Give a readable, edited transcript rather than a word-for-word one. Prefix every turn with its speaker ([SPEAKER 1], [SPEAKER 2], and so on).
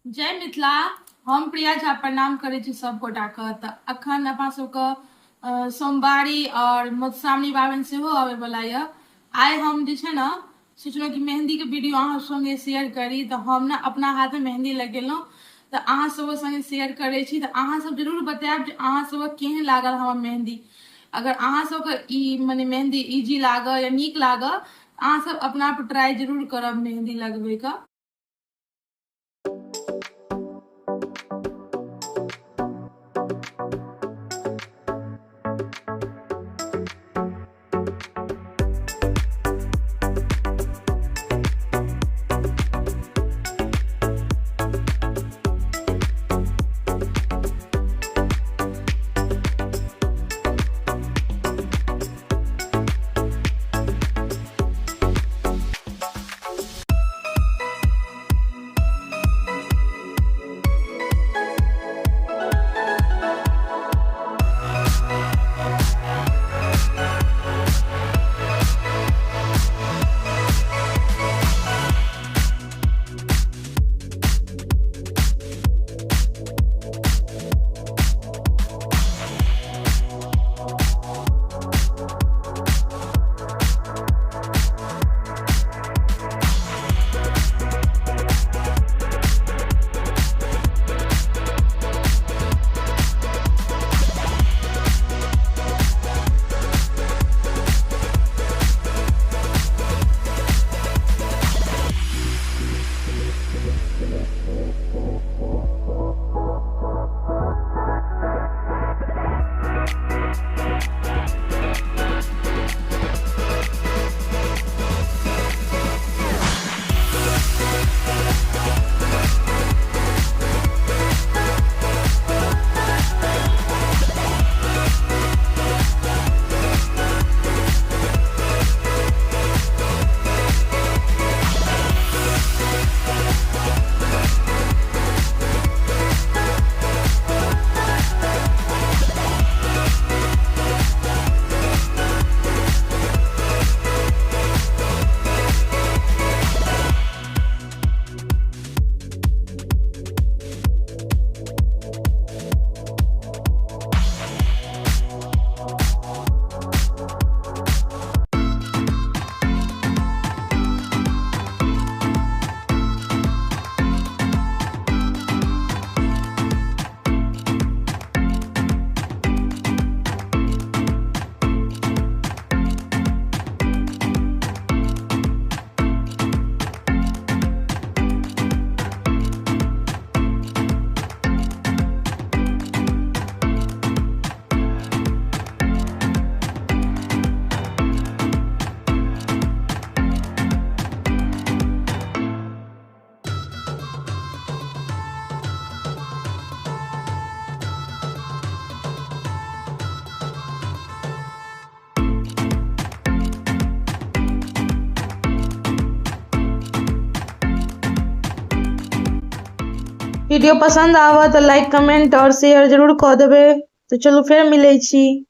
[SPEAKER 1] जय मिथिला। हम प्रिया झा प्रणाम करै छी सब गोटाके। तऽ अखन अपना सबके सोमवारी और मधुश्रावणी पाबनि सेहो आबै वाला यऽ। आइ हम जे छै ने सोचलहुँ कि मेहन्दीके वीडियो अहाँ संगे शेयर करी, तऽ हम ने अपना हाथमे मेहन्दी लगेलहुँ, तऽ अहाँ सब संगे शेयर करै छी। तऽ अहाँ सब जरूर बतायब जे अहाँ सबके केहन लागल हमर मेहन्दी। अगर अहाँ सबके ई मने मेहन्दी इजी लागल या नीक लागल, अहाँ सब अपना पर ट्राई जरूर करब मेहन्दी लगबैके।
[SPEAKER 2] वीडियो पसंद आवा तो लाइक कमेंट और शेयर जरूर कऽ देबै। तो चलू फेर मिलै छी।